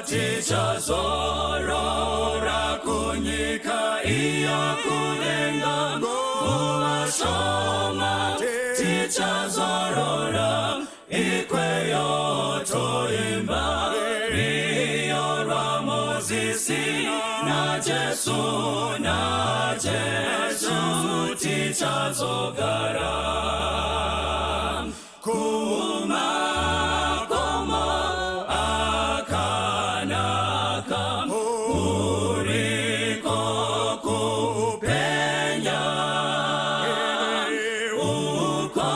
Tichazorora kunyika iyo kudenga nguva shoma tichazorora ikweyo toimba rwiyo rwaMozisi naJesu naJesu tichazogara kumakomo akanaka kuriko kupenya uko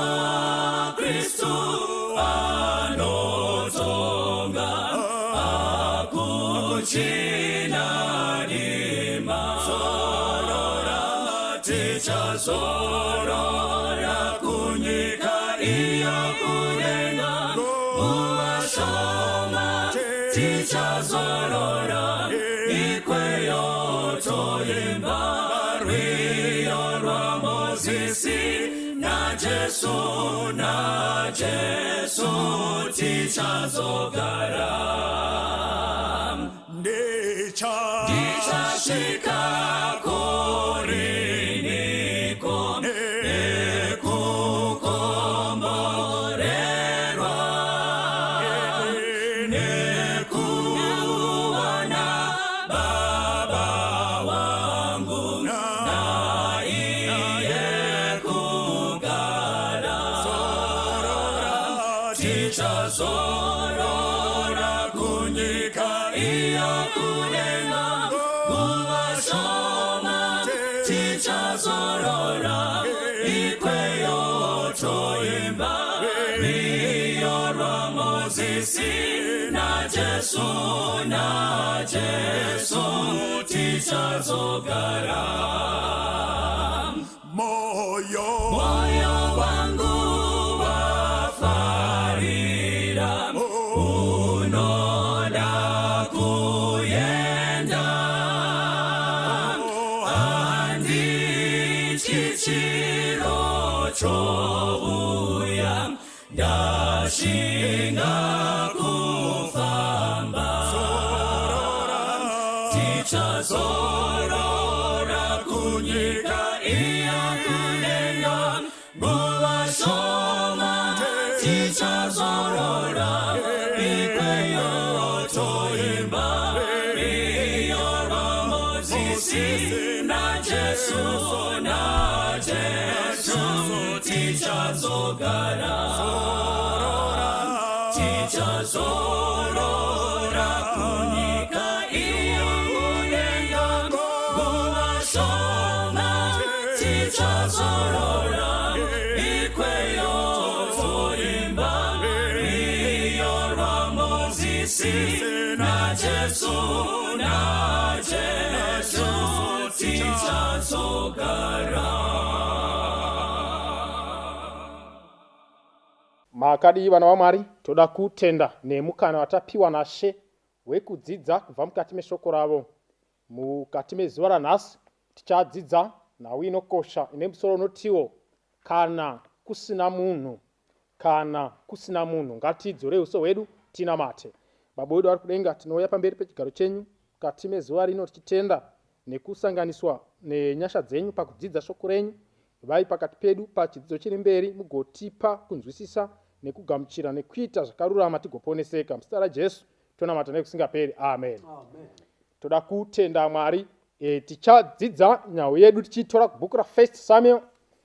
Kristu anotonga hakuchina rima zorora tichazorora kunyika iyo kudenga nguva shoma tichazorora ikweyo toimba rwiyo rwaMozisi naJesu naJesu tichazogara Ndicha Ndichasvika kuriniko nekukomborerwa nekuona baba wangu naiye kugara tichazorora kunyika iyo kudenga nguva shoma tichazorora ikweyo toimba rwiyo rwaMozisi naJesu naJesu tichazogara Moyo Moyo wangu wafarira unoda kuenda handityi chiro chouya ndashinga kufamba tichazorora kunyika iya kudenga nguva shoma tichazorora ikweyo toimba rwiyo rwaMozisi naJesu naJesu tichazogara tichazorora kunyika iyo kudenga nguva shoma tichazorora ikweyo toimba rwiyo rwaMozisi naJesu naJesu tichazogara. Makadii vana vaMwari, toda kutenda nemukana watapiwa naShe wekudzidza kubva mukati meshoko ravo. Mukati mezuva ranhasi tichadzidza nhau inokosha ine musoro unotiwo kana kusina munhu kana kusina munhu. Ngatidzorei uso hwedu tinamate. Baba wedu vari kudenga, tinouya pamberi pechigaro chenyu mukati mezuva rino tichitenda nekusanganiswa nenyasha dzenyu pakudzidza shoko renyu. Ivai pakati pedu pachidzidzo chiri mberi mugotipa kunzwisisa nekugamuchira nekuita zvakarurama tigoponeseka. Muzita raJesu tonamata nekusingaperi. Amen. Amen. Toda kutenda Mwari. Tichadzidza nhau yedu tichitora kubhuku raFirst Samuel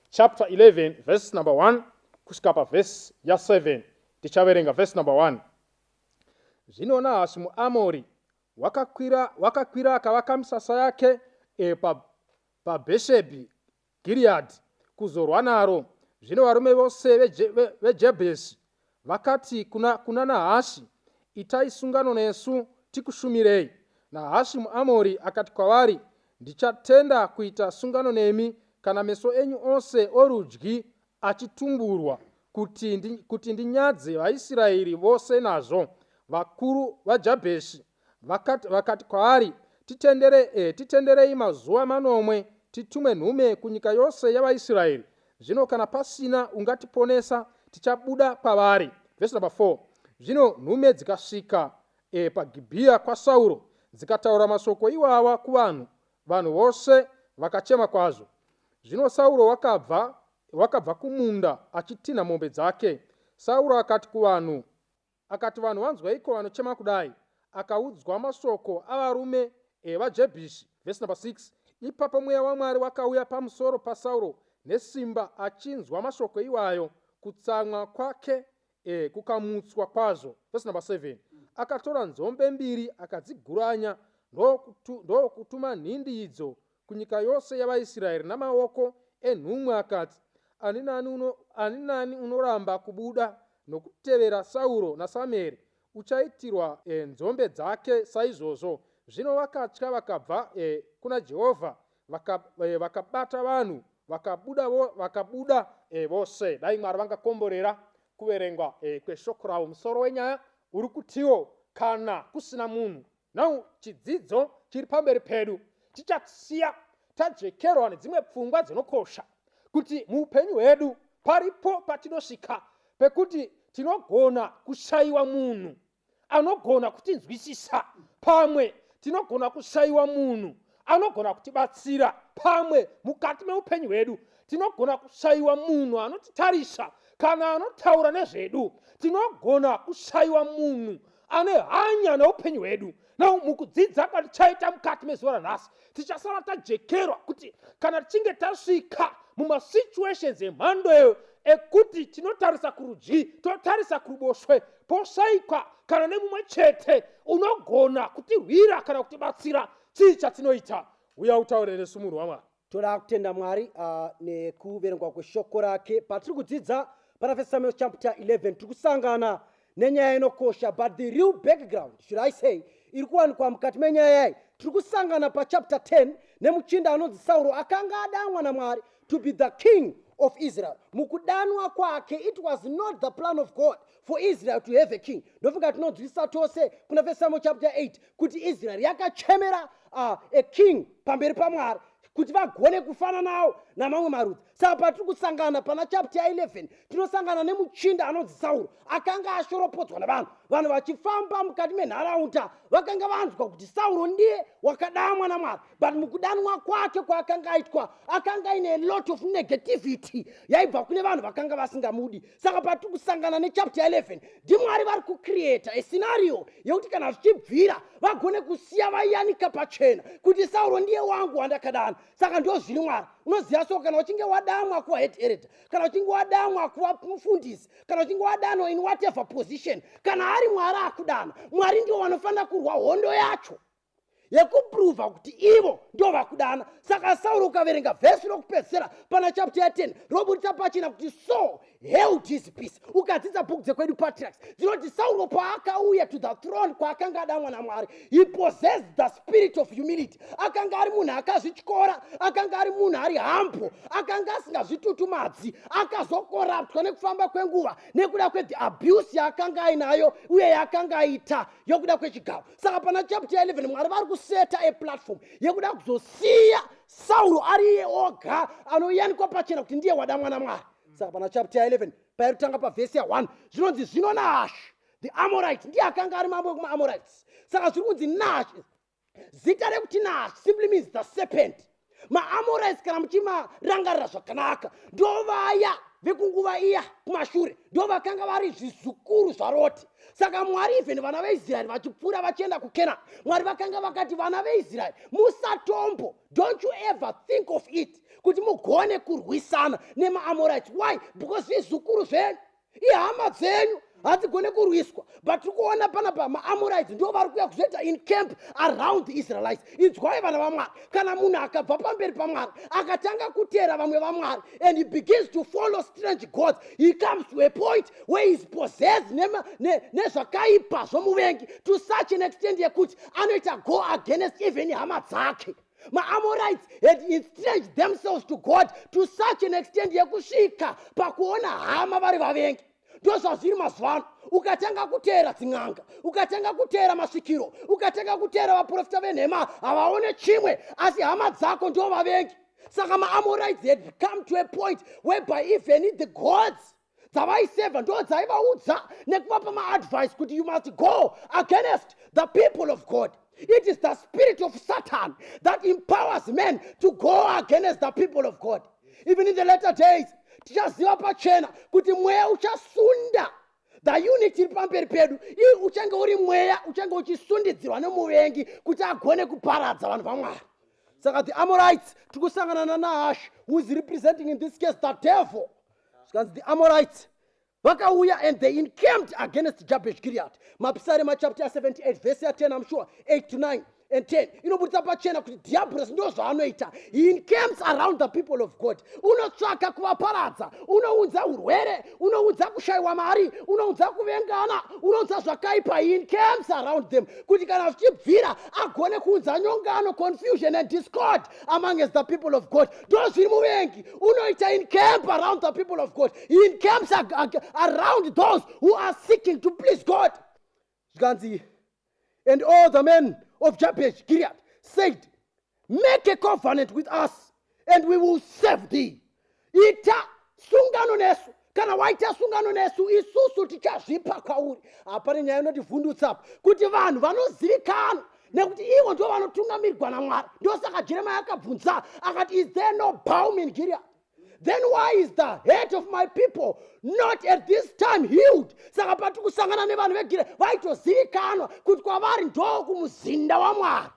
chapter 11 verse number 1 kusvika pavhesi ya7. Tichaverenga verse number 1. Zvino Nahashi muAmori wakakwira wakakwira akavaka misasa yake paBheshebhi Gilead kuzorwa naro. Zvino varume vose veJebhesi vakati kuna Nahashi, Itai sungano nesu tikushumirei. Nahashi muAmori akati kwavari, Ndichatenda kuita sungano nemi kana meso enyu ose orudyi achitumburwa, kuti ndinyadze vaIsraeri vose nazvo. Vakuru vaJabheshi vakati kwaari, Titenderei mazuva manomwe titume nhume kunyika yose yavaIsraeri. Zvino kana pasina ungatiponesa, tichabuda kwavari. Verse number 4. Zvino nhume dzikasvika. paGibhiya kwaSauro, dzikataura mashoko iwawa kuvanhu. Vanhu vose vakachema kwazvo. Zvino Sauro wakabva kumunda achitinha mombe dzake. Sauro akati kuvanhu, akati, "Vanhu vanzwaiko vanochema kudai?" Akaudzwa mashoko avarume vaJebhisi. Vhesi number 6: Ipapo mweya waMwari wakauya pamusoro paSauro nesimba. Achinzwa mashoko iwayo, kutsamwa kwake kukamutswa kwazvo. Vhesi number 7: Akatora nzombe mbiri, akadziguranya, ndokutuma nhindi idzo kunyika yose yavaIsraeri namaoko enhumwe. Akati, "Ani nani unoramba kubuda nokutevera Sauro naSamueri uchaitirwa nzombe dzake saizvozvo." Zvino vakatya, vakabva kuna Jehovha, vakabata vanhu, vakabuda vose. Dai Mwari vangakomborera kuverengwa kweshoko ravo. Musoro wenyaya uri kutiwo, "Kana kusina munhu." Now, chidzidzo chiri pamberi pedu tichasiya tajekerwa nedzimwe pfungwa dzinokosha, kuti muupenyu hwedu paripo patinosvika pekuti tinogona kushayiwa munhu anogona kutinzwisisa, pamwe tinogona kushayiwa munhu anogona kutibatsira, pamwe mukati meupenyu hwedu tinogona kushayiwa munhu anotitarisa kana anotaura nezvedu, tinogona kushayiwa munhu ane hanya neupenyu hwedu. Now, mukudzidza kwatichaita mukati mezuva ranhasi, tichasara tajekerwa kuti kana tichinge tasvika mumasituations emhando iyo ekuti tinotarisa kurudyi, totarisa kuruboshwe, poshayikwa kana nemumwe chete unogona kutirwira kana kutibatsira, chii chatinoita? Uya utaure nesu, munhu waMwari. Toda kutenda Mwari nekuverengwa kweshoko rake. Patiri kudzidza pana First Samuel chapter 11, tiri kusangana nenyaya inokosha, but the real background, should I say, iri kuwanikwa mukati menyaya iyi. Tiri kusangana pachapter 10 nemuchinda anonzi Sauro, akanga adanwa naMwari to be the king of Israel. Mukudanwa kwake, it was not the plan of God for Israel to have a king. Ndofunga tinonzwisisa tose kuna First Samuel chapter 8 kuti Israel yakachemera a king pamberi paMwari kuti vagone kufananawo namamwe marudzi. Saka patiri kusangana pana chapter 11, tinosangana nemuchinda anonzi Sauro, akanga ashoropodzwa navanhu. Vanhu vachifamba mukati menharaunda vakanga vanzwa kuti Sauro ndiye wakadamwa naMwari, but mukudanwa kwake kwaakanga aitwa, akanga aine a lot of negativity yaibva kune vanhu vakanga vasingamudi. Saka patiri kusangana nechapter 11, ndiMwari vari kucreata a scenario yekuti kana zvichibvira vagone kusiya vayanika pachena kuti Sauro ndiye wangu wandakadana. Saka ndo zviri Mwari unoziva. So kana uchinge wadamwa kuva head elder, kana uchinge wadamwa kuva mufundisi, kana uchinge wadanwa in whatever position, kana ari Mwari akudana, Mwari ndiwo vanofanira kurwa hondo yacho yekuprova kuti ivo ndo vakudana. Saka Sauro, ukaverenga vhesi rokupedzisira pana chapter ya10, robudisa pachena kuti Saul held his peace. Ukadzidza bhuku dzekwedu, Patriarchs, dzinoti Sauro paakauya to the throne kwaakanga adamwa naMwari, he possessed the spirit of humility. Akanga ari munhu akazvityora, akanga ari munhu ari humble, akanga asingazvitutumadzi. Akazocorruptwa nekufamba kwenguva nekuda kwethe abuse yaakanga ainayo uye yaakanga aita yokuda kwechigaro. Saka pana chapter 11, Mwari vari kuseta a platform yekuda kuzosiya Sauro ari iye oga anoyanikwa pachena kuti ndiye wadamwa naMwari. Saka pana chapter 11, pairutanga pavhesi ya1, zvinonzi, "Zvino Nahash the Amorite," ndiye akanga ari mambo wekumaAmorites. Saka zviri kunzi Nahash, zita rekuti Nahash simply means the serpent. MaAmorites, kana muchimarangarira zvakanaka, ndo vaya vekunguva iya kumashure, ndo vakanga vari zvizukuru zvaRoti. Saka Mwari, even vana veIsraeri vachipfuura vachienda kuKenani, Mwari vakanga vakati, "Vana veIsraeri, musatombo, don't you ever think of it kuti mugone kurwisana nemaAmorites." Why? Because zvizukuru zvenyu, ihama dzenyu, hadzigone kurwiswa. But tiri kuona panapa maAmorites ndo vari kuuya kuzoita encamp around the Israelites. Inzwai, vana vaMwari, kana munhu akabva pamberi paMwari, akatanga kuteera vamwe vamwari, and he begins to follow strange gods, he comes to a point where he is possessed nezvakaipa zvomuvengi to such an extent yekuti anoita go against even hama dzake. MaAmorites had estranged themselves to God to such an extent yekusvika pakuona hama vari vavengi. Ndo zvazviri mazuva ano. Ukatanga kuteera dzin'anga, ukatanga kuteera masvikiro, ukatanga kuteera vaprofita venhema, havaone chimwe asi hama dzako ndo vavengi. Saka maAmorites had come to a point whereby even the gods dzavaisevha ndo dzaivaudza nekuvapa maadvice kuti you must go against the people of God. It is the spirit of Satan that empowers men to go against the people of God. Even in the later days, tichaziva pachena kuti mweya uchasunda the unity iri pamberi pedu ii uchange uri mweya uchange uchisundidzirwa nemuvengi kuti agone kuparadza vanhu vaMwari. Saka the Amorites, tiri kusangana naNahash, who is representing in this case the devil. Zvikanzi the Amorites vakauya and they encamped against Jabesh Gilead. Mapisarema chapter 78 verse ya10, I'm sure 8 to 9 and 10 inobudisa pachena kuti Diabolos ndo zvaanoita. He encamps around the people of God. Unotsvaka kuvaparadza, unounza urwere, unounza kushayiwa mari, unounza kuvengana, unounza zvakaipa. He encamps around them kuti kana zvichibvira agone kuunza nyongano, confusion and discord amongst the people of God. Ndo zviri muvengi, unoita encamp around the people of God. He encamps around those who are seeking to please God. Zvikanzi, "And all the men of Jabesh Gilead said, 'Make a covenant with us and we will serve thee.'" Ita sungano nesu, kana waita sungano nesu, isusu tichazvipa kwauri. Hapane nyaya inotivhundutsa apa kuti vanhu vanozivikanwa nekuti ivo ndo vanotungamirwa naMwari. Ndosaka Jeremia akabvunza akati, "Is there no balm in Gilead? Then why is the hurt of my people not at this time healed?" Saka patiri kusangana nevanhu veGilead, vaitozivikanwa kuti kwavari ndo kumuzinda waMwari.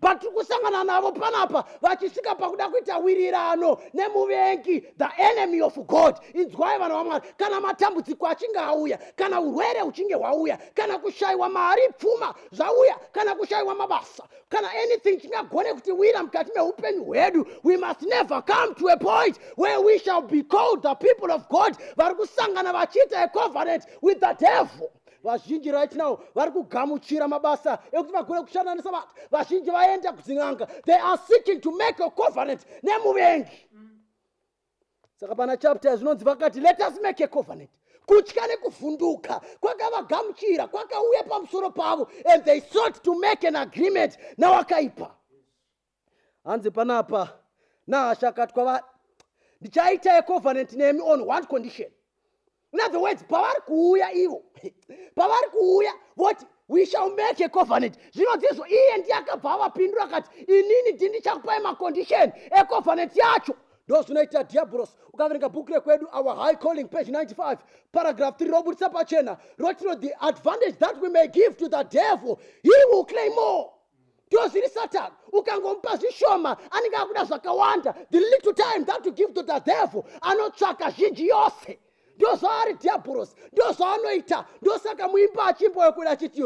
Patiri kusangana navo panapa vachisvika pakuda kuita wirirano nemuvengi, the enemy of God. Inzwai, vanhu vaMwari, kana matambudziko achinge auya, kana urwere huchinge hwauya, kana kushayiwa mari, pfuma zvauya, kana kushayiwa mabasa, kana anything chingagone kutiwira mukati meupenyu hwedu, we must never come to a point where we shall be called the people of God vari kusangana vachiita a covenant with the devil. Vazhinji right now vari kugamuchira mabasa ekuti vagone kushanda nesabata. Vazhinji vaenda kudzin'anga. They are seeking to make a covenant nemuvengi. Saka pana chapter zvinonzi vakati, "Let us make a covenant." Kutya nekuvhunduka kwakavagamuchira, kwakauya pamusoro pavo, and they sought to make an agreement nawakaipa. Hanzi panapa Nahash akati kwavari, "Ndichaita a covenant nemi on one condition." In other words, pavari kuuya ivo, pavari kuuya voti, "We shall make a covenant," zvinonzizvo iye ndiye akabva avapindura akati, "Inini ndindichakupai macondition ecovenant yacho." Ndo zvinoita Diabolos. Ukaverenga bhuku rekwedu, Our High Calling, page 95, paragraph 3, robudisa pachena rotiro, "The advantage that we may give to the devil, he will claim more." Ndo zviri Satani. Ukangomupa zvishoma, anenge akuda zvakawanda. The little time that you give to the devil, anotsvaka zhinji yose. Ndo zvaari Diabolos, ndo zvaanoita. Ndosaka muimba achimbo yekuda achiti,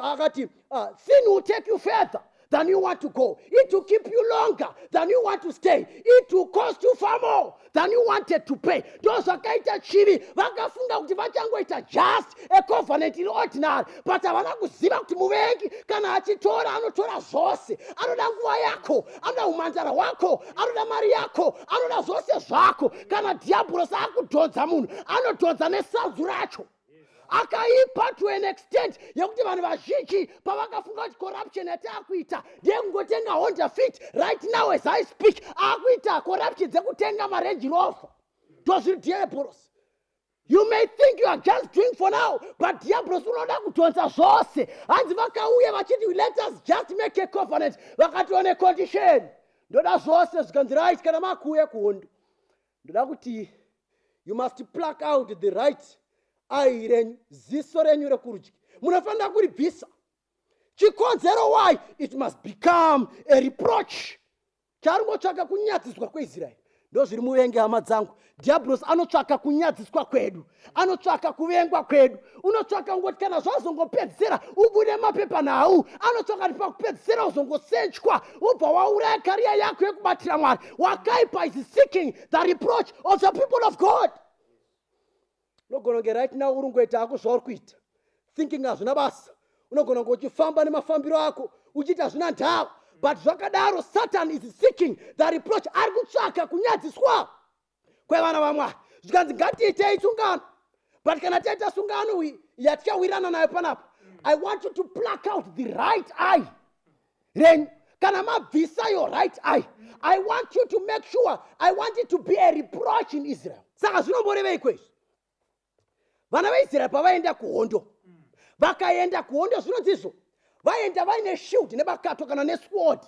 akati, "Sin will take you further than you want to go. It will keep you longer than you want to stay. It will cost you far more than you wanted to pay." Ndo zvakaita chivi. Vakafunga kuti vachangoita just a covenant iri ordinary, but havana kuziva kuti muvengi kana achitora, anotora zvose. Anoda nguva yako, anoda umhandara hwako, anoda mari yako, anoda zvose zvako. Kana Dhiabhurosi akudhonza munhu, anodhonza nesanzu racho. Akaipa to an extent yekuti vanhu vazhinji pavakafunga kuti corruption yataakuita ndeyekungotenga Honda Fit, right now as I speak akuita corruption dzekutenga maRange Rover. Ndozviri Diabolos. You may think you are just doing for now, but Diabolos unoda kudhonza zvose. Hanzi vakauya vachiti, "Let us just make a covenant." Vakati, "On a condition, ndoda zvose." Zvikanzi, "Right, kana makuuya kuhondo, ndoda kuti you must pluck out the right eye renyu, ziso renyu rekurudyi munofanira kuribvisa." Chikonzero why? It must become a reproach. Charingotsvaka kunyadziswa kweIsraeri. Ndo zviri muvengi, hama dzangu. Dhiabhurosi anotsvaka kunyadziswa kwedu, anotsvaka kuvengwa kwedu, unotsvaka kungoti kana zvazongopedzisira ubude mapepanhau. Anotsvaka kuti pakupedzisira uzongosechwa, ubva wauraya career yako yekubatira Mwari. Wakaipa is seeking the reproach of the people of God. Unogona kunge right now uri kungoita hako zvauri kuita, thinking hazvina basa. Unogona kunge uchifamba nemafambiro ako uchiita hazvina ndava, but zvakadaro Satan is seeking the reproach. Ari kutsvaka kunyadziswa kwevana vaMwari. Zvikanzi, "Ngatiitei sungano, but kana taita sungano yatichawirana nayo panapa, I want you to pluck out the right eye renyu. Kana mabvisa your right eye, I want you to make sure, I want it to be a reproach in Israel." Saka zvinomborevei kwezvi? Vana veIsraeri pavaenda kuhondo, vakaenda kuhondo, zvinonzizvo Vaenda vaine shield nebakato kana nesword.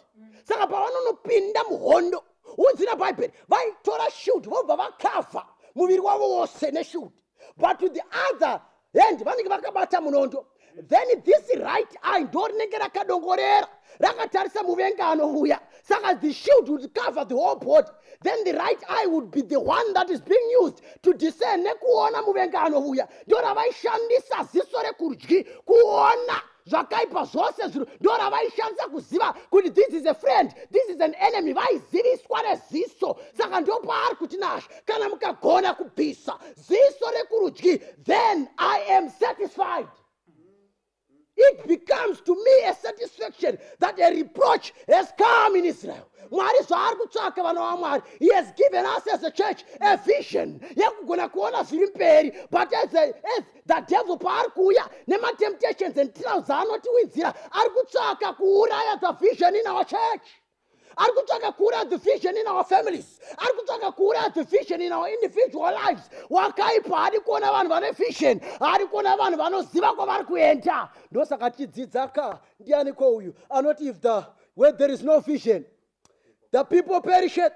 Saka pavanonopinda muhondo, unzira Bhaibheri, vaitora shield vobva vakavha muviri wavo wose neshield, but to the other hand vanenge vakabata munondo. Then this right eye ndo rinenge rakadongorera, rakatarisa muvengi anouya. Saka the shield would cover the whole body, then the right eye would be the one that is being used to discern nekuona muvengi anouya. Ndo ravaishandisa, ziso rekurudyi, kuona zvakaipa zvose zviro. Ndo ravaishandisa kuziva kuti this is a friend, this is an enemy. Vaiziviswa neziso. Saka ndo paari kuti nasha, kana mukagona kubvisa ziso rekurudyi, then I am satisfied. It becomes to me a satisfaction that a reproach has come in Israel. Mwari zvaari kutsvaka, vana vaMwari, he has given us as a church a vision yekugona kuona zviri mberi. But as the devil paari kuuya nematemptations and trials aanotiwinzira, ari kutsvaka kuuraya the vision in our church, ari kutsvaka kuuraya the vision in our families, ari kutsvaka kuuraya the vision in our individual lives. Wakaipa haadi kuona vanhu vane vision, haadi kuona vanhu vanoziva kwavari kuenda. Ndosaka tichidzidza ka, ndianiko uyu anoti, if the where there is no vision, the people perisheth?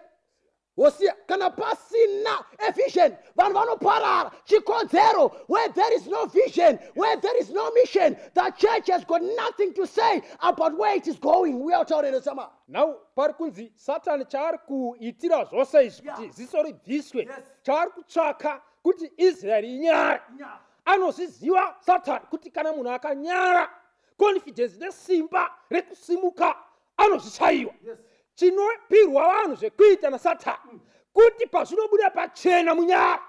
Hosiya, kana pasina a vision, vanhu vanoparara. Chikonzero, where there is no vision, where there is no mission, the church has got nothing to say about where it is going. Uya utaurere sama. Now pari kunzi Satani chaari kuitira zvose izvi kuti ziso ribviswe, chaari kutsvaka kuti Israeri inyare. Anozviziva Satani kuti kana munhu akanyara, confidence nesimba rekusimuka anozvishayiwa. Chinopirwa vanhu zvekuita naSatani kuti pazvinobuda pachena munyara,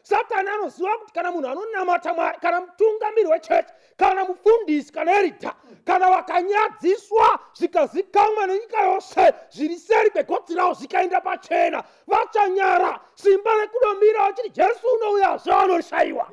Satani anoziva kuti kana munhu anonamata Mwari, kana mutungamiri wechechi, kana mufundisi, kana elder, kana vakanyadziswa zvikazikamwa nenyika yose, zviri seri kwegotsi ravo zvikaenda pachena, vachanyara. Simba rekunomira vachiti Jesu unouyazve vanorishayiwa.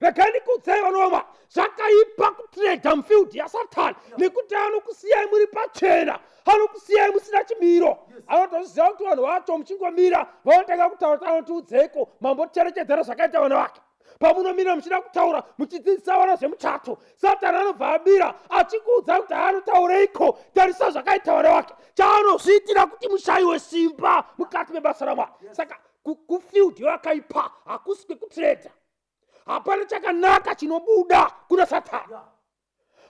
Regai ndikuudzei, vanoma, zvakaipa kutreda mufield yaSatani, nekuti anokusiyai muri pachena, anokusiyai musina chimiro. Anotozviziva kuti vanhu vacho muchingomira vanotanga kutaura kuti anotiudzeiko, mambocherechedzera zvakaita vana vake. Pamunomira muchida kutaura, muchidzidzisa vana zvemuchato, Satani anobva amira achikuudza kuti haanotaureiko, tarisa zvakaita vana vake. Chaanozviitira kuti mushayiwe simba mukati mebasa raMwari. Saka kufield yakaipa hakusi kwekutreda. Hapana chakanaka chinobuda kuna Satani.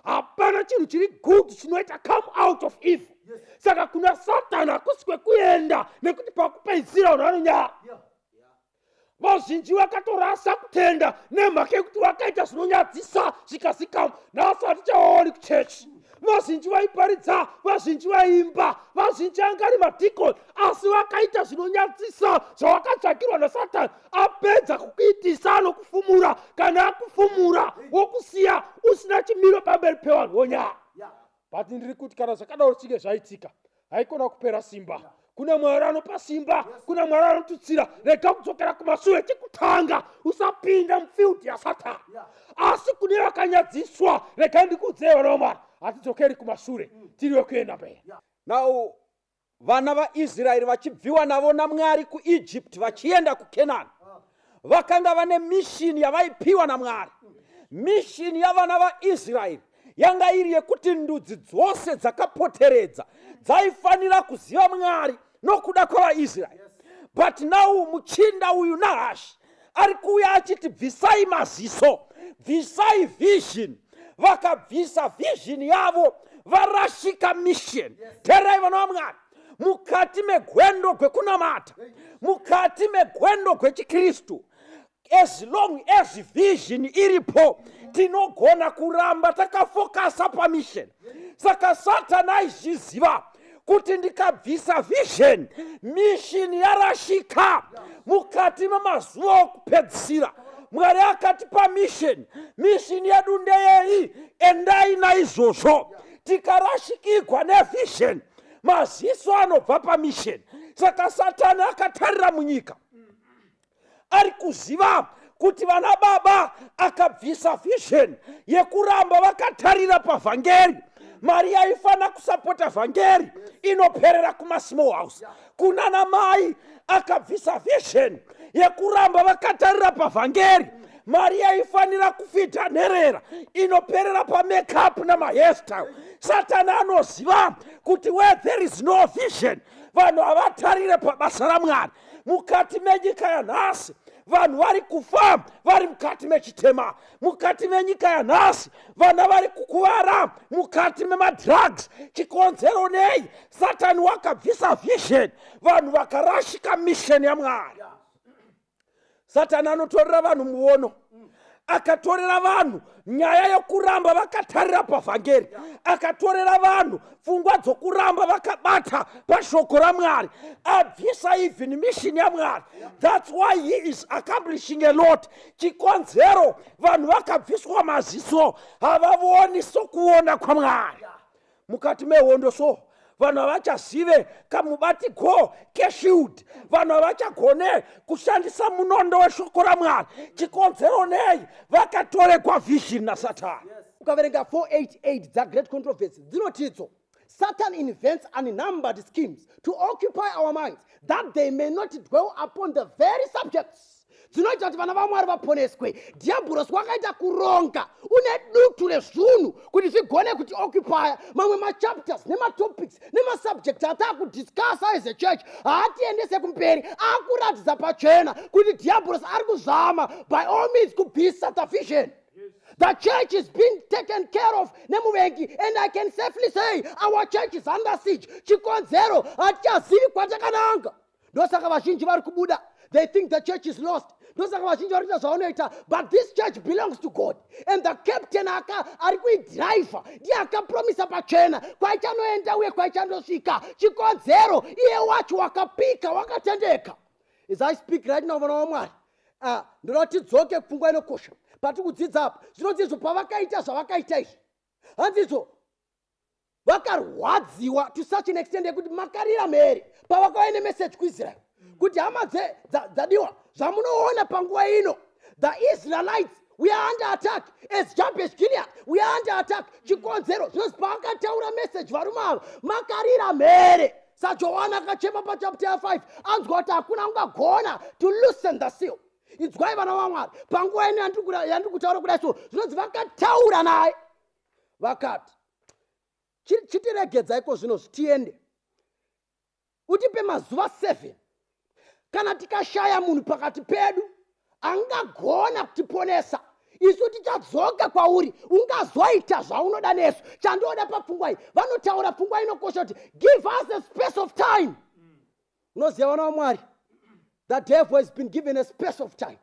Hapana chinhu chiri good chinoita come out of evil. Saka kuna Satani hakusi kwekuenda, nekuti pakupedzisira vanhu vanonyara. Vazhinji vakatorasa kutenda nemhaka yekuti vakaita zvinonyadzisa zvikazikamwa. Nhasi hatichaoni kuchechi vazhinji vaiparidza, vazhinji vaimba, vazhinji anga ari madhikoni, asi vakaita zvinonyadzisa zvavakatsvakirwa naSatani. Apedza kukuitisa, anokufumura. Kana akufumura, wokusiya usina chimiro pamberi pevanhu, wonyara. But ndiri kuti kana zvakadaro chinge zvaitika, haikona kupera simba. Kuna Mwari anopa simba, kuna Mwari anotutsira. Rega kudzokera kumashure. Chekutanga, usapinda mufield yaSatani. Asi kune vakanyadziswa, regai ndikuudzei, vana vaMwari, hatidzokeri kumashure, tiri wekuenda mberi. Now vana vaIsraeri vachibviwa navo naMwari kuEgypt vachienda kuKenani, vakanga vane mission yavaipiwa naMwari. Mission yavana vaIsraeri yanga iri yekuti ndudzi dzose dzakapoteredza dzaifanira kuziva Mwari nokuda kwavaIsraeri. But now muchinda uyu Nahashi ari kuuya achiti, "Bvisai maziso, bvisai vision." Vakabvisa vision yavo, varashika mission. Teerai, vana vaMwari, mukati megwendo gwekunamata, mukati megwendo gwechikristu, as long as vision iripo, tinogona kuramba takafokasa pamission. Saka Satani aizviziva kuti ndikabvisa vision, mission yarashika. Mukati memazuva okupedzisira, Mwari akatipa mission. Mission yedu ndeyei? Endai naizvozvo. Tikarashikigwa nevision, maziso anobva pamission. Saka Satani akatarira munyika, ari kuziva kuti vana baba akabvisa vision yekuramba vakatarira pavhangeri, mari yaifanira kusapota vhangeri inoperera kumasmall house. Kunana mai akabvisa vision yekuramba vakatarira pavhangeri, Mari yaifanira kufidha nherera inoperera pamakeup nemahairstyle. Satani anoziva kuti where there is no vision, vanhu havatarire pabasa raMwari. Mukati menyika yanhasi vanhu vari kufa vari mukati mechitema. Mukati menyika yanhasi vana vari kukuvara mukati memadrugs. Chikonzero nei? Satani wakabvisa vision, vanhu vakarashika mission yaMwari. Satani anotorera vanhu muono, akatorera vanhu nyaya yokuramba vakatarira pavhangeri, akatorera vanhu pfungwa dzokuramba vakabata pashoko raMwari, abvisa even mission yaMwari. That's why he is accomplishing a lot. Chikonzero, vanhu vakabviswa maziso, havavoni sokuona kwaMwari. Mukati mehondo so vanhu havachazive kamubati go keshield, vanhu havachagone kushandisa munondo weshoko raMwari. Chikonzero nei? Vakatoregwa vision naSatani. Ukaverenga 488 dzaGreat Controversy, dzinotidzo, "Satan invents unnumbered schemes to occupy our minds that they may not dwell upon the very subjects dzinoita kuti vana vaMwari vaponeswe." Dhiabhurosi wakaita kuronga une dutu rezvunhu kuti zvigone kuti occupya mamwe machapters nematopics nemasubjects ataakudiscussa as a church, haatiendese kumberi. Akuratidza pachena kuti Dhiabhurosi ari kuzama by all means kubvisa the vision. The church is being taken care of nemuvengi, and I can safely say our church is under siege. Chikonzero, hatichazivi kwatakananga. Ndosaka vazhinji vari kubuda. They think the church is lost. Ndosaka vazhinji vari kuita zvavanoita. But this church belongs to God, and the captain aka ari kuidhiraivha ndiye akapromisa pachena kwaichanoenda uye kwaichandosvika. Chikonzero, iye wacho wakapika wakatendeka. As I speak right now, vana vaMwari, ah, ndoda kuti tidzoke pfungwa inokosha patiri kudzidza apa. Zvinonzi izvo, pavakaita zvavakaita izvi, hanzi izvo vakarwadziwa to such an extent yekuti makarira mhere pavakauya nemeseji kuIsrael kuti, "Hama dzadiwa, zvamunoona panguva ino, the Israelites, we are under attack. As Jabesh Gilead, we are under attack." Chikonzero, zvinonzi paakataura meseji, varume ava makarira mhere saJohana akachema pachapter ya5 anzwa kuti hakuna ungagona to loosen the seal. Inzwai, vana vaMwari, panguva ino yandiri kutaura kudai so, zvinonzi vakataura naye vakati, "Chitiregedzaiko zvino tiende, utipe mazuva 7. Kana tikashaya munhu pakati pedu angagona kutiponesa, isu tichadzoka kwauri, ungazoita zvaunoda nesu." Chandoda papfungwa iyi, vanotaura pfungwa inokosha kuti, "Give us a space of time." Unoziva, vana vaMwari, the devil has been given a space of time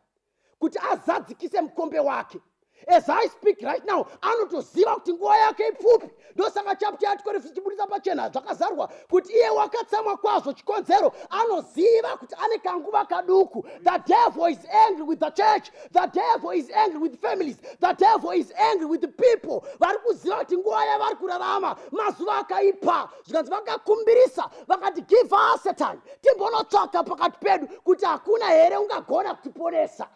kuti azadzikise mukombe wake. As I speak right now, anotoziva kuti nguva yake ipfupi. Ndosaka chapter ya12 ichibudisa pachena zvakazarwa kuti iye wakatsamwa kwazvo. Chikonzero, anoziva kuti ane kanguva kaduku. The devil is angry with the church. The devil is angry with families. The devil is angry with the people vari kuziva kuti nguva yavari kurarama mazuva akaipa. Zvikanzi vakakumbirisa vakati, "Give us a time, timbonotsvaka pakati pedu kuti hakuna here ungagona kutiponesa."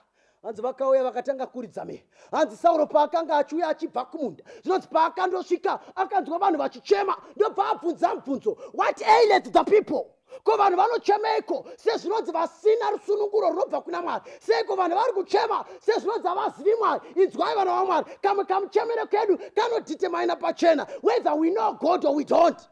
Hanzi vakauya vakatanga kuridza mhere. Hanzi Sauro paakanga achiuya achibva kumunda, zvinonzi paakandosvika akanzwa vanhu vachichema, ndobva abvunza mubvunzo, "What aileth the people? Ko vanhu vanochemeiko sezvinonzi vasina rusununguro runobva kuna Mwari? Seiko vanhu vari kuchema sezvinonzi havazivi Mwari?" Inzwai, vana vaMwari, kamwe kamuchemero kedu kanodetermina pachena whether we know God or we don't.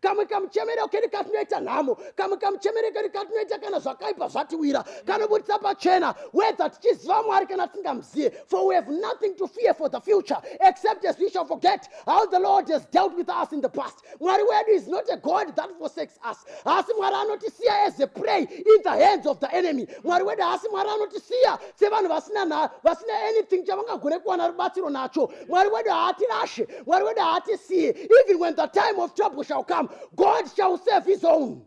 Kamwe kamuchemero kedu katinoita nhamo, kamwe kamuchemero kedu katinoita kana zvakaipa zvatiwira, kanobudisa pachena whether tichiziva Mwari kana tisingamuzive. For we have nothing to fear for the future, except as we shall forget how the Lord has dealt with us in the past. Mwari wedu is not a God that forsakes us. Haasi Mwari anotisiya as a prey in the hands of the enemy. Mwari wedu haasi Mwari anotisiya sevanhu vasina anything chavangagone kuwana rubatsiro nacho. Mwari wedu haatirashe. Mwari wedu haatisiye. Even when the time of trouble shall come, God shall save his own.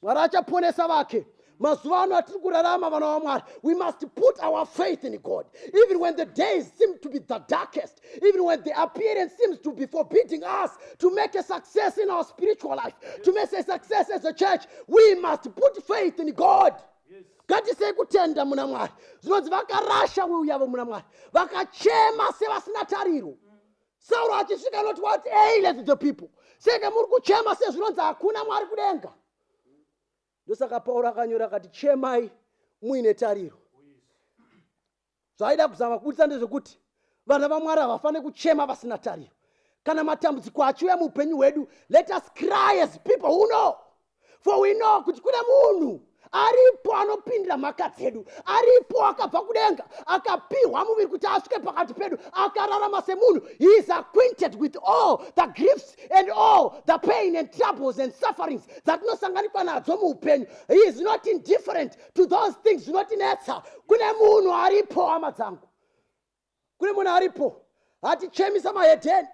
Mwari achaponesa vake. Mazuva ano atiri kurarama, vana vaMwari, we must put our faith in God even when the days seem to be the darkest, even when the appearance seems to be forbidding us to make a success in our spiritual life, to make a success as a church. We must put faith in God. Ngatisei kutenda muna Mwari. Zvinonzi vakarasha will yavo muna Mwari, vakachema sevasina tariro. Sauro achisvika anoti, "What aileth the people? Seke muri kuchema sezvinonzi hakuna Mwari kudenga?" Ndosaka Pauro akanyora akati, "Chemai muine tariro." Zvaida kuzama kubudisa ndezvekuti vana vaMwari havafaniri kuchema vasina tariro. Kana matambudziko achiuya muupenyu hwedu, let us cry as people who know, for we know kuti kune munhu aripo anopindira mhaka dzedu, aripo akabva kudenga, akapiwa muviri kuti asvike pakati pedu, akararama semunhu. He is acquainted with all the griefs and all the pain and troubles and sufferings dzatinosanganikwa nadzo muupenyu. He is not indifferent to those things zvinotinetsa. Kune munhu aripo, hama dzangu, kune munhu aripo. Hatichemisa mahedheni,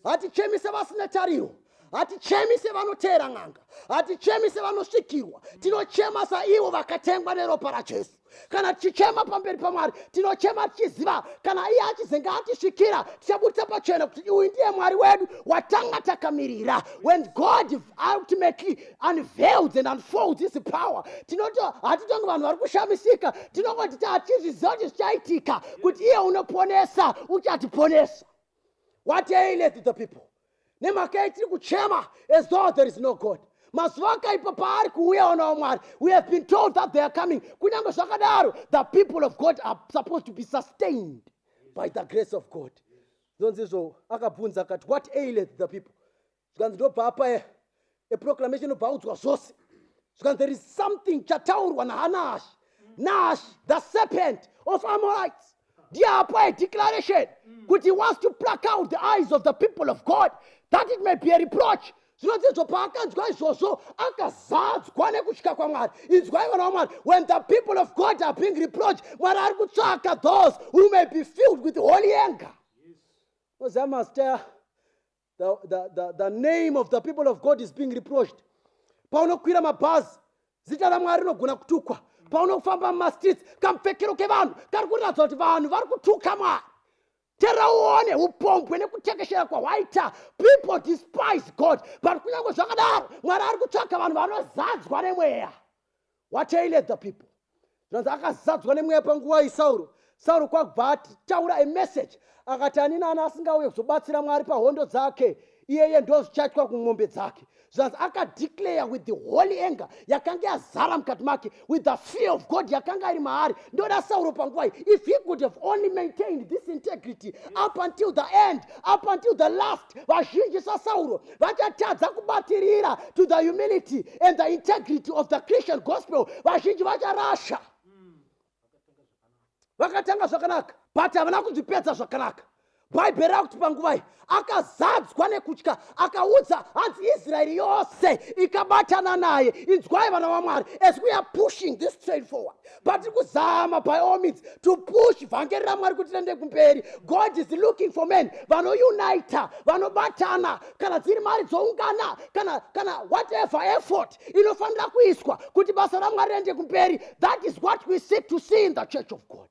hatichemise vasina tariro, hatichemise vanoteera n'anga, hatichemise vanosvikirwa. Tinochema saivo vakatengwa neropa raJesu. Kana tichichema pamberi paMwari, tinochema tichiziva kana iye achizenge atisvikira, tichabudisa pachena kuti uyu ndiye Mwari wedu watanga takamirira. When God ultimately unveils and unfolds his power, tinoto hatitongi vanhu vari kushamisika. Tinongoti hatizviziva kuti zvichaitika, kuti iye unoponesa uchatiponesa. What aileth the people? Nemhaka yei tiri kuchema as though there is no God? Mazuva akaipa paari kuuya, vana vaMwari, we have been told that they are coming. Kunyange zvakadaro, the people of God are supposed to be sustained by the grace of God. Zvonzizvo akabvunza akati, "What aileth the people?" Zvikanzi ndobva apa a proclamation, obva audzwa zvose. Zvikanzi there is something chataurwa naHanash, Nash the serpent of Amorites. Ndiye apa a declaration kuti he wants to pluck out the eyes of the people of God, that it may be a reproach. Zvinonzi paakanzwa izvozvo, akazadzwa nekutya kwaMwari. Inzwai, vana vaMwari, when the people of God are being reproached, Mwari ari kutsvaka those who may be filled with holy anger. Oziva mazita, the name of the people of God is being reproached. Paunokwira mabhazi, zita raMwari rinogona kutukwa. Paunofamba mumastreets, kamupfekero kevanhu kari kuratidza kuti vanhu vari kutuka Mwari. Tera uone upombwe nekutekeshera kwahwaita. People despise God, but kunyange zvakadaro, Mwari ari kutsvaka vanhu vanozadzwa nemweya. What ailed the people? Zvinonzi akazadzwa nemweya panguva iSauro. Sauro kwakubva ataura a message, akati ani nani asingauye kuzobatsira Mwari pahondo dzake, iyeye ndo zvichaitwa kumombe dzake. Zvanzi akadeclare with the holy anger yakanga yazara mukati make, with the fear of God yakanga iri maari. Ndoda Sauro panguva iyi, if he could have only maintained this integrity up until the end, up until the last. Vazhinji saSauro vachatadza kubatirira to the humility and the integrity of the Christian gospel. Vazhinji vacharasha. Vakatanga zvakanaka, but havana kuzvipedza zvakanaka. Bhaibheri rakuti panguva iyi akazadzwa nekutya, akaudza, hanzi Israeri yose ikabatana naye. Inzwai, vana vaMwari, as we are pushing this train forward, patiri kuzama by all means to push vhangeri raMwari kuti riende kumberi, God is looking for men vanounita, vanobatana. Kana dziri mari dzoungana, kana whatever effort inofanira kuiswa kuti basa raMwari riende kumberi, that is what we seek to see in the church of God.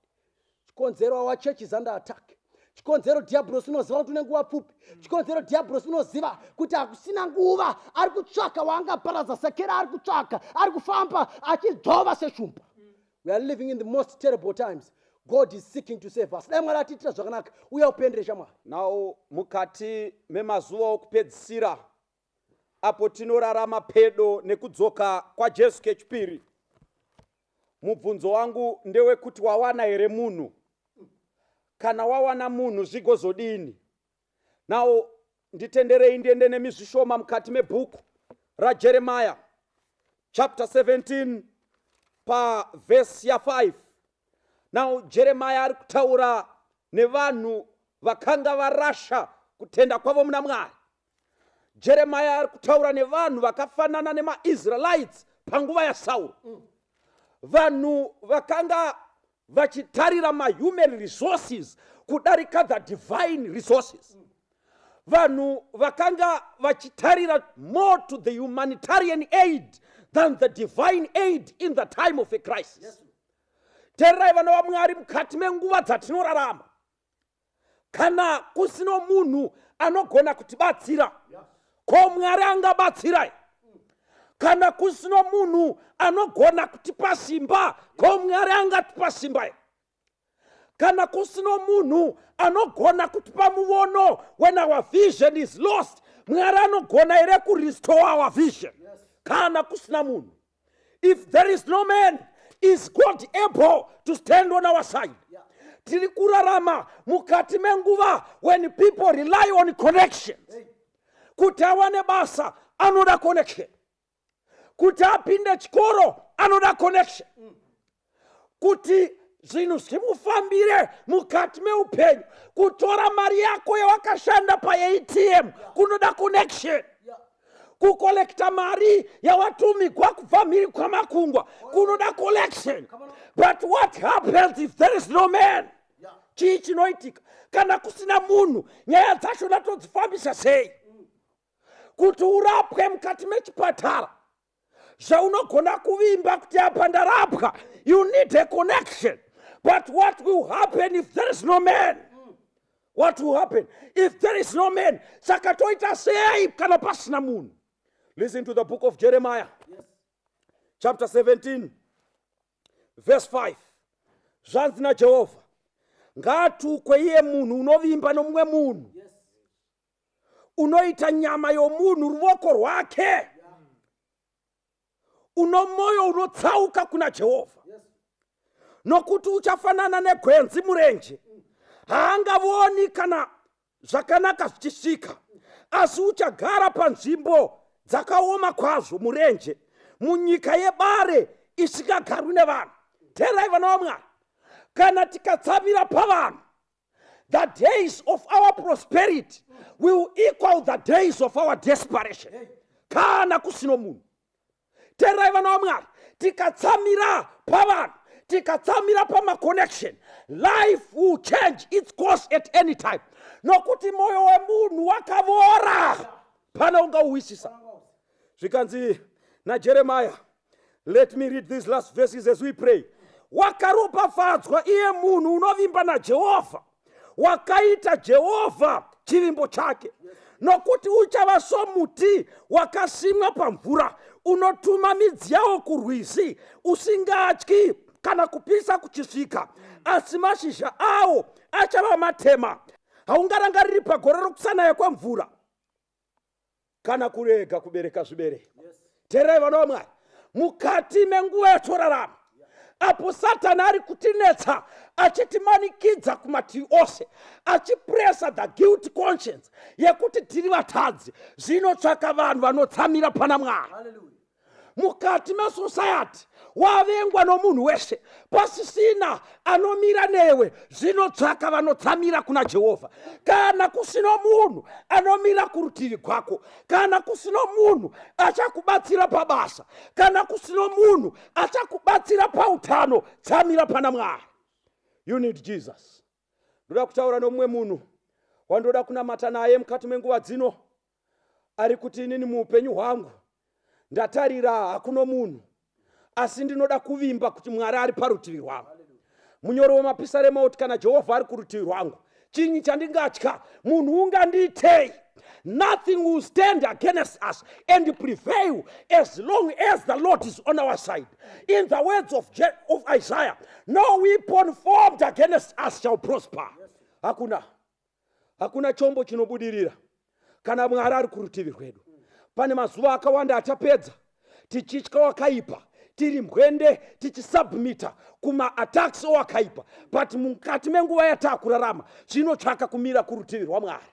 Chikonzero our church is under attack, chikonzero dhiabhurosi unoziva kuti une nguva pfupi, chikonzero dhiabhurosi unoziva kuti hakusina nguva, ari kutsvaka waangaparadza. Sekera ari kutsvaka, ari kufamba achidzvova seshumba. We are living in the most terrible times. God is seeking to save us. Dai Mwari atiitira zvakanaka. Uya upendere, shamwari. Nawo mukati memazuva okupedzisira, apo tinorarama pedo nekudzoka kwaJesu kechipiri, mubvunzo wangu ndewekuti wawana here munhu? Kana wawana munhu, zvigozodini? Nawo nditenderei ndiende nemi zvishoma mukati mebhuku raJeremaya chapter 17 pavhesi ya5. Now Jeremaya ari kutaura nevanhu vakanga varasha kutenda kwavo muna Mwari. Jeremaya ari kutaura nevanhu vakafanana nemaIsraelites panguva yaSauro, vanhu vakanga vachitarira mahuman resources kudarika the divine resources, vanhu vakanga vachitarira more to the humanitarian aid than the divine aid in the time of a crisis. Teererai, vana vaMwari, mukati menguva dzatinorarama, kana kusino munhu anogona kutibatsira, ko Mwari angabatsirai? Kana kusino munhu anogona kutipa simba, ko Mwari angatipa simba here? Kana kusino munhu anogona kutipa muono, when our vision is lost, Mwari anogona here kurestore our vision? Kana kusina munhu, if there is no man, is God able to stand on our side? Tiri kurarama mukati menguva when people rely on connections. Kuti awane basa anoda connection, kuti apinde chikoro anoda connection, kuti zvinhu zvimufambire mukati meupenyu, kutora mari yako yawakashanda paATM kunoda connection, kucollecta mari yawatumigwa kubva mhiri kwamakungwa kunoda connection. But what happens if there is no man? Chii chinoitika kana kusina munhu? Nyaya dzacho ndatodzifambisa sei? Kuti urapwe mukati mechipatara zvaunogona kuvimba kuti apa ndarapwa, you need a connection. But what will happen if there is no man? What will happen if there is no man? Saka toita sei kana pasina munhu? Listen to the book of Jeremiah, chapter 17 verse 5. Zvanzi naJehovha: "Ngaatukwe iye munhu unovimba nomumwe munhu, unoita nyama yomunhu ruoko rwake, uno mwoyo unotsauka kuna Jehovha. Nokuti uchafanana negwenzi murenje, haangavoni kana zvakanaka zvichisvika, asi uchagara panzvimbo dzakaoma kwazvo murenje, munyika yebare isingagarwi nevanhu." Teerai, vana vaMwari, kana tikatsamira pavanhu, the days of our prosperity will equal the days of our desperation kana kusino munhu. Teerai, vana vaMwari, tikatsamira pavanhu, tikatsamira pamaconnection, life will change its course at any time, nokuti mwoyo wemunhu wakavora, pana ungauwisisa. Zvikanzi naJeremaya, let me read these last verses as we pray: "Wakaropafadzwa iye munhu unovimba naJehovha, wakaita Jehovha chivimbo chake, nokuti uchava somuti wakasimwa pamvura, unotuma midzi yawo kurwizi, usingatyi kana kupisa kuchisvika, asi mashizha awo achava matema. Haungarangariri pagore rokusanaya kwemvura kana kurega kubereka zvibereko." Teerai, vana vaMwari, mukati menguva yatorarama, apo Satani ari kutinetsa achitimanikidza kumativi ose, achipressa the guilt conscience yekuti tiri vatadzi, zvinotsvaka vanhu vanotsamira pana Mwari. Mukati mesociety wavengwa nomunhu wese, pasisina anomira newe, zvinotsvaka vanotsamira kuna Jehovha. Kana kusino munhu anomira kurutivi kwako, kana kusino munhu achakubatsira pabasa, kana kusino munhu achakubatsira pautano, tsamira pana Mwari. You need Jesus. Ndoda kutaura nomumwe munhu wandoda kunamata naye mukati menguva dzino, ari kuti, "Inini muupenyu hwangu ndatarira, hakuno munhu, asi ndinoda kuvimba kuti Mwari ari parutivi rwangu." Munyori wemapisarema oti, "Kana Jehovha ari kurutivi rwangu, chinyi chandingatya? Munhu ungandiitei?" Nothing will stand against us and prevail as long as the Lord is on our side. In the words of Isaiah, "No weapon formed against us shall prosper." Hakuna, hakuna chombo chinobudirira kana Mwari ari kurutivi rwedu. Pane mazuva akawanda atapedza tichitya wakaipa, tiri mbwende, tichisubmita kumaattacks owakaipa, but mukati menguva yataakurarama, zvinotsvaka kumira kurutivi rwaMwari,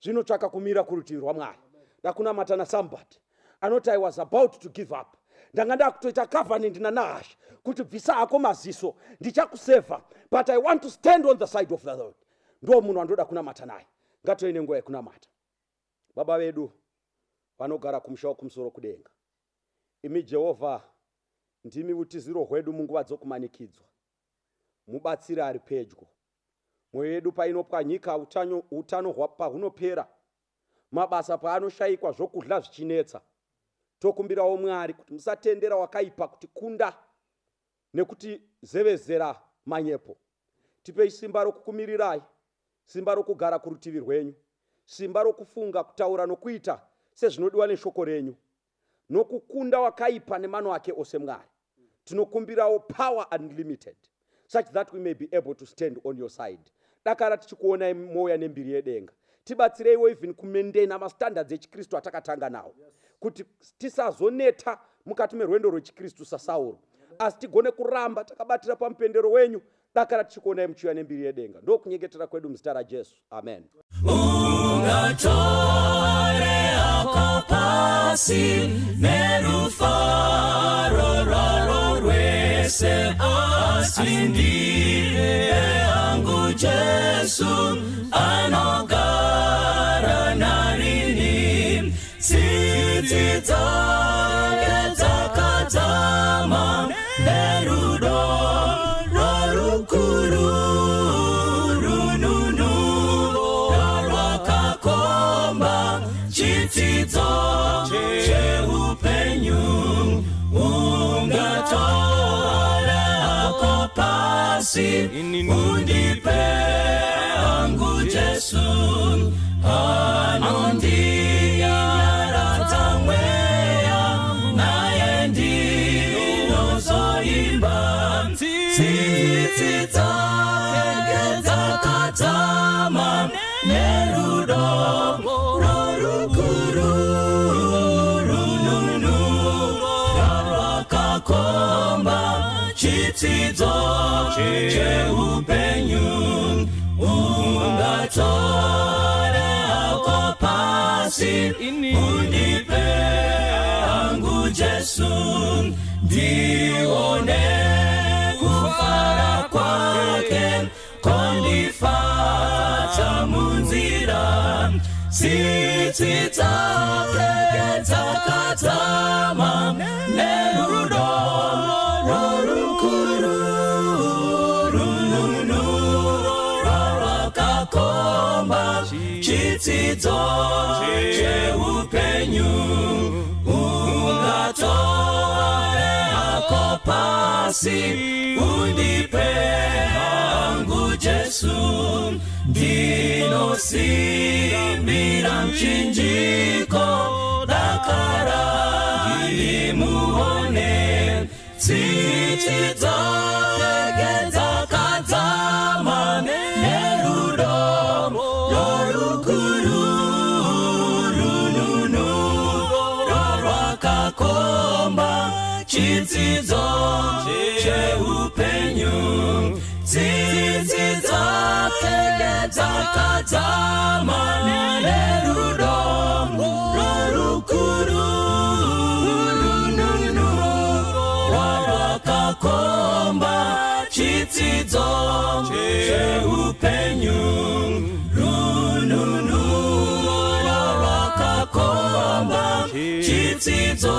zvinotsvaka kumira kurutivi rwaMwari. Ndakunamata nasomebody anoti, "I was about to give up. Ndanga ndakutoita covenant naNahasha kuti bvisa hako maziso, ndichakusevha, but I want to stand on the side of the Lord." Ndo munhu wandoda kunamata naye. Ngatove nenguva yekunamata. Baba vedu vanogara kumusha wokumusoro kudenga, imi Jehovha ndimi utiziro hwedu munguva dzokumanikidzwa, mubatsiri ari pedyo. Mwoyo yedu painopwanyika, utano pahunopera, mabasa paanoshayikwa, zvokudya zvichinetsa, tokumbirawo Mwari kuti musatendera wakaipa kuti kunda nekuti zevezera manyepo. Tipei simba rokukumirirai, simba rokugara kurutivi rwenyu, simba rokufunga, kutaura nokuita sezvinodiwa neshoko renyu, nokukunda wakaipa nemano ake ose. Mwari, tinokumbirawo power unlimited such that we may be able to stand on your side. Dakara tichikuonai mouya nembiri yedenga. Tibatsireiwo even kumaintaina mastandards echikristu atakatanga nawo, kuti tisazoneta mukati merwendo rwechikristu saSauro, asi tigone kuramba takabatira pamupendero wenyu. Dakara tichikuonai muchiuya nembiri yedenga. Ndokunyengetera kwedu muzita raJesu. Amen. Ungatore hako pasi nerufaro rwaro rwese, asi ndipe hangu Jesu anogara narini. Tsitsi dzake dzakadzama nerudo rworukuru, rununuro rwakakomba chitsidzo cheupenyu. Ungatora hako pasi, undipe hangu Jesu anondinyaradza mweya, naye ndinozoimba. Tsitsi dzake dzakadzama nerudo rworukuru, rununuro rwakakomba chitsidzo cheupenyu. Ungatore hako pasi, undipe hangu Jesu, ndione kufara kwake kondifadza munzira. Tsitsi dzake dzakadzama nerudo rworukuru, rununuro rwakakomba chitsidzo cheupenyu. Ungatore hako pasi, undipe hangu Jesu, ndinosimbira muchinjiko, dakara ndimuone. Tsitsi dzake dzakadzama nerudo rworukuru, rununuro rwakakomba chitsidzo cheupenyu. Tsitsi dzake dzakadzama nerudo rworukuru, rununuro rwakakomba chitsidzo cheupenyu. Rununuro rwakakomba chitsidzo.